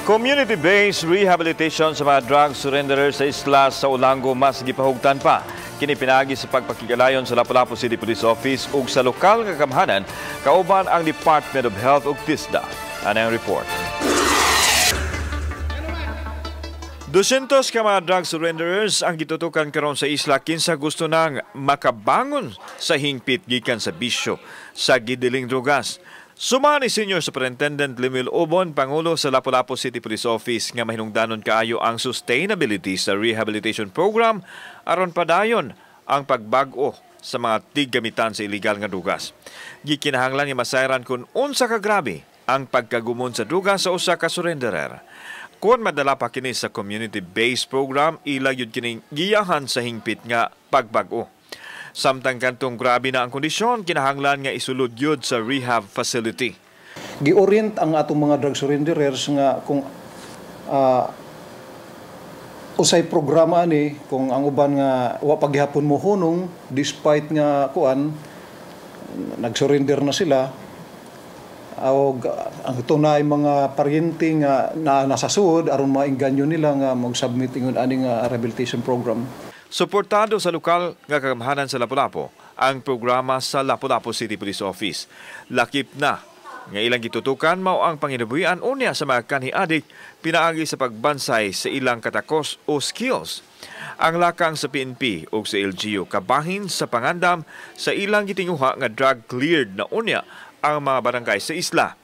Community-based rehabilitation sa mga drug surrenderers sa isla sa Olango mas gipahugtan pa. Kini pinaagi sa pagpakigalayon sa Lapu-Lapu City Police Office ug sa lokal nga kamhanan kauban ang Department of Health ug TISDA. Ano ang report? 200 ka mga drug surrenderers ang gitutukan karon sa isla kinsa gusto nang makabangon sa hingpit gikan sa bisyo sa gidiling drugas. Suma ni Senior Superintendent Lemuel Obon, Pangulo sa Lapu-Lapu City Police Office, nga mahinungdanon kaayo ang sustainability sa rehabilitation program aron padayon ang pagbag-o sa mga tiggamitan sa illegal nga drugas. Gikinahanglan nga masayran kung unsa ka grabe ang pagkagumon sa drugas sa usa ka surrenderer. Kung madala pa kini sa community-based program, ila gyud kining giyahan sa hingpit nga pagbag-o. Samtang kantong grabe na ang kondisyon, kinahanglan nga isulod yun sa rehab facility. Giorient ang atong mga drug surrenderers nga kung usay programa ani, kung ang uban nga wa paghapon mo hunong despite nga kuan nagsurrender na sila, og ang tunay mga paryente nga na nasa suod aron maengganyo nila nga mag-submit ingon ani nga rehabilitation program. Suportado sa lokal nga kagamhanan sa Lapu-Lapu ang programa sa Lapu-Lapu City Police Office. Lakip na nga ilang gitutukan mao ang panginabuhian unya sa mga kanhi-adik pinaagi sa pagbansay sa ilang katakos o skills. Ang lakang sa PNP ug sa LGU kabahin sa pangandam sa ilang gitinguha nga drug cleared na unya ang mga barangay sa isla.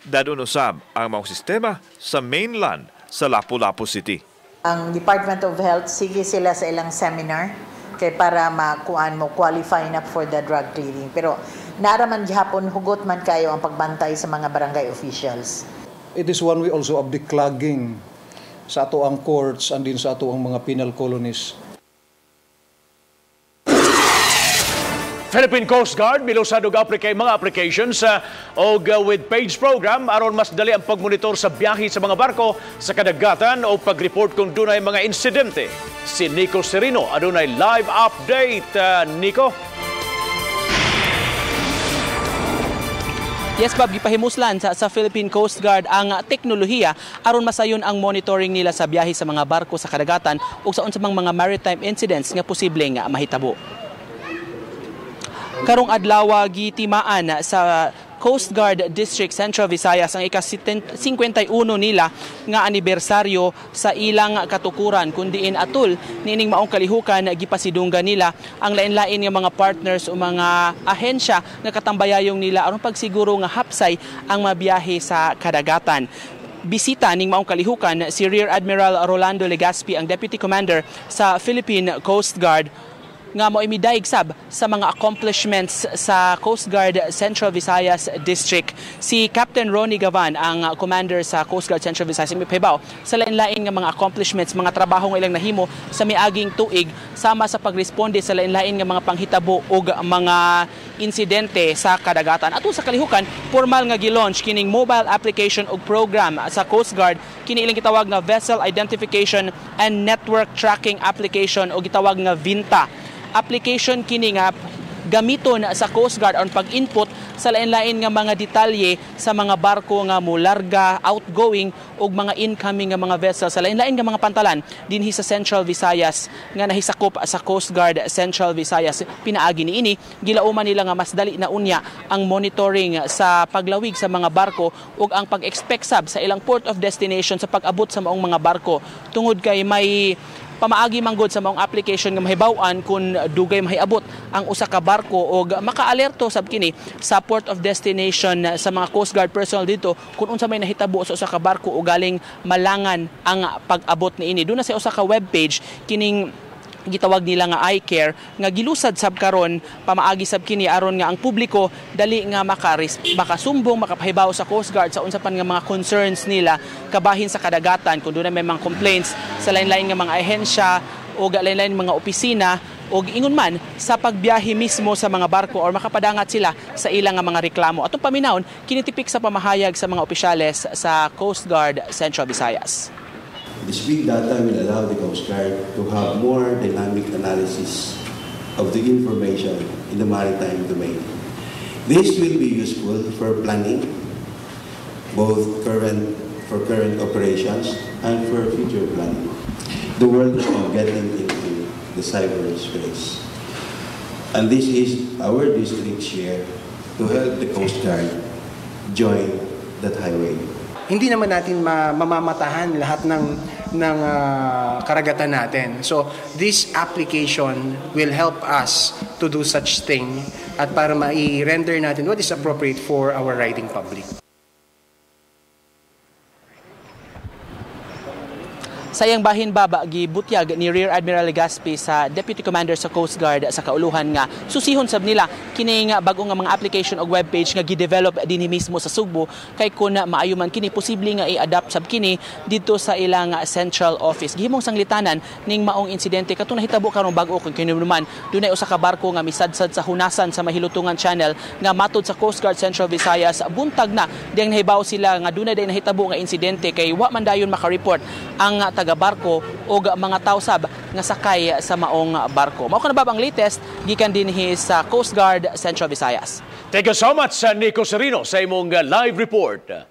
Dadon usab ang maong sistema sa mainland sa Lapu-Lapu City. Ang Department of Health, sige sila sa ilang seminar kay para makuan mo qualify na for the drug clearing. Pero naraman gihapon hugot man kayo ang pagbantay sa mga barangay officials. It is one way also of declogging sa ato ang courts and din sa ato ang mga penal colonies. Philippine Coast Guard milusad og mga applications og with page program aron mas dali ang pagmonitor sa biyahe sa mga barko sa kadagatan o pag-report kung dunay mga insidente. Si Nico Serino adunay live update. Nico? Yes, Bob, gipahimuslan sa Philippine Coast Guard ang teknolohiya aron masayon ang monitoring nila sa biyahe sa mga barko sa kadagatan ug sa unsa mang mga maritime incidents nga posibleng mahitabo. Karong adlaw gitimaan sa Coast Guard District Central Visayas ang ika-51 nila nga anibersaryo sa ilang katukuran, kundiin atul niining maong kalihukan gipasidunggan nila ang lain-lain nga mga partners o mga ahensya nga katambayayong nila aron pagsiguro nga hapsay ang mabiyahe sa kadagatan. Bisita ning maong kalihukan si Rear Admiral Rolando Legaspi, ang Deputy Commander sa Philippine Coast Guard, nga mo'y midaig sab sa mga accomplishments sa Coast Guard Central Visayas District. Si Captain Ronnie Gavan, ang commander sa Coast Guard Central Visayas, mipahibaw sa lain-lain nga mga accomplishments, mga trabaho nga ilang nahimo sa miaging tuig sama sa pagresponde sa lain-lain nga mga panghitabo ug mga insidente sa kadagatan. Ato sa kalihukan, formal nga gi-launch kining mobile application ug program sa Coast Guard, kini ilang gitawag nga Vessel Identification and Network Tracking Application o gitawag nga VINTA. Application kini nga gamiton sa Coast Guard on pag-input sa lain-lain nga mga detalye sa mga barko nga mularga, outgoing ug mga incoming nga mga vessel sa lain-lain nga mga pantalan dinhi sa Central Visayas nga nahisakop sa Coast Guard Central Visayas. Pinaagi niini, gilauman nila nga mas dali na unya ang monitoring sa paglawig sa mga barko ug ang pag-expect sab sa ilang port of destination sa pag-abot sa maong mga barko, tungod kay may pamaagi manggod sa maong application nga mahibaw-an kung dugay mahiabot ang usa ka barko og makaalerto sab kini sa port of destination sa mga Coast Guard personnel dito kung unsa may nahitabo sa usa ka barko o galing malangan ang pag-abot niini. Doon na sa usa ka webpage kining gitawag nila nga iCare nga gilusad sab karon pamaagi sab kini aron nga ang publiko dali nga makasumbong, makapahibaw sa Coast Guard sa unsa pan nga mga concerns nila kabahin sa kadagatan, kung doon may mga complaints sa lain-lain nga mga ahensya o lain-lain mga opisina o ingon man sa pagbiyahe mismo sa mga barko or makapadangat sila sa ilang nga mga reklamo. Atong paminawon kinitipik sa pamahayag sa mga opisyales sa Coast Guard Central Visayas. This big data will allow the Coast Guard to have more dynamic analysis of the information in the maritime domain. This will be useful for planning, both current for current operations and for future planning. The world is now getting into the cyberspace. And this is our district share to help the Coast Guard join that highway. Hindi naman natin mamamatahan lahat ng karagatan natin. So, this application will help us to do such thing at para mai-render natin what is appropriate for our riding public. Sa iyang bahin, baba, gibutyag ni Rear Admiral Legaspi sa Deputy Commander sa Coast Guard sa kauluhan nga susihon sab nila kini nga bag-o nga mga application og webpage nga gidevelop dinhi mismo sa Sugbo, kay kun maayo man kini, posible nga i-adapt sab kini didto sa ilang central office. Gihimong sanglitanan ning maong insidente katong nahitabo karong bag-o, kung kinuman dunay usa ka barko nga misadsad sa hunasan sa Mahilutungan Channel nga matod sa Coast Guard Central Visayas, buntag na diyang nahibaw sila nga dunay day nahitabo nga insidente, kay wa man dayon maka-report ang taga-barko o mga tawo sab nga sakay sa maong barko. Mao kana, Bab, ang latest gikan dinhi sa Coast Guard Central Visayas. Thank you so much, Nico Serino, sa imong live report.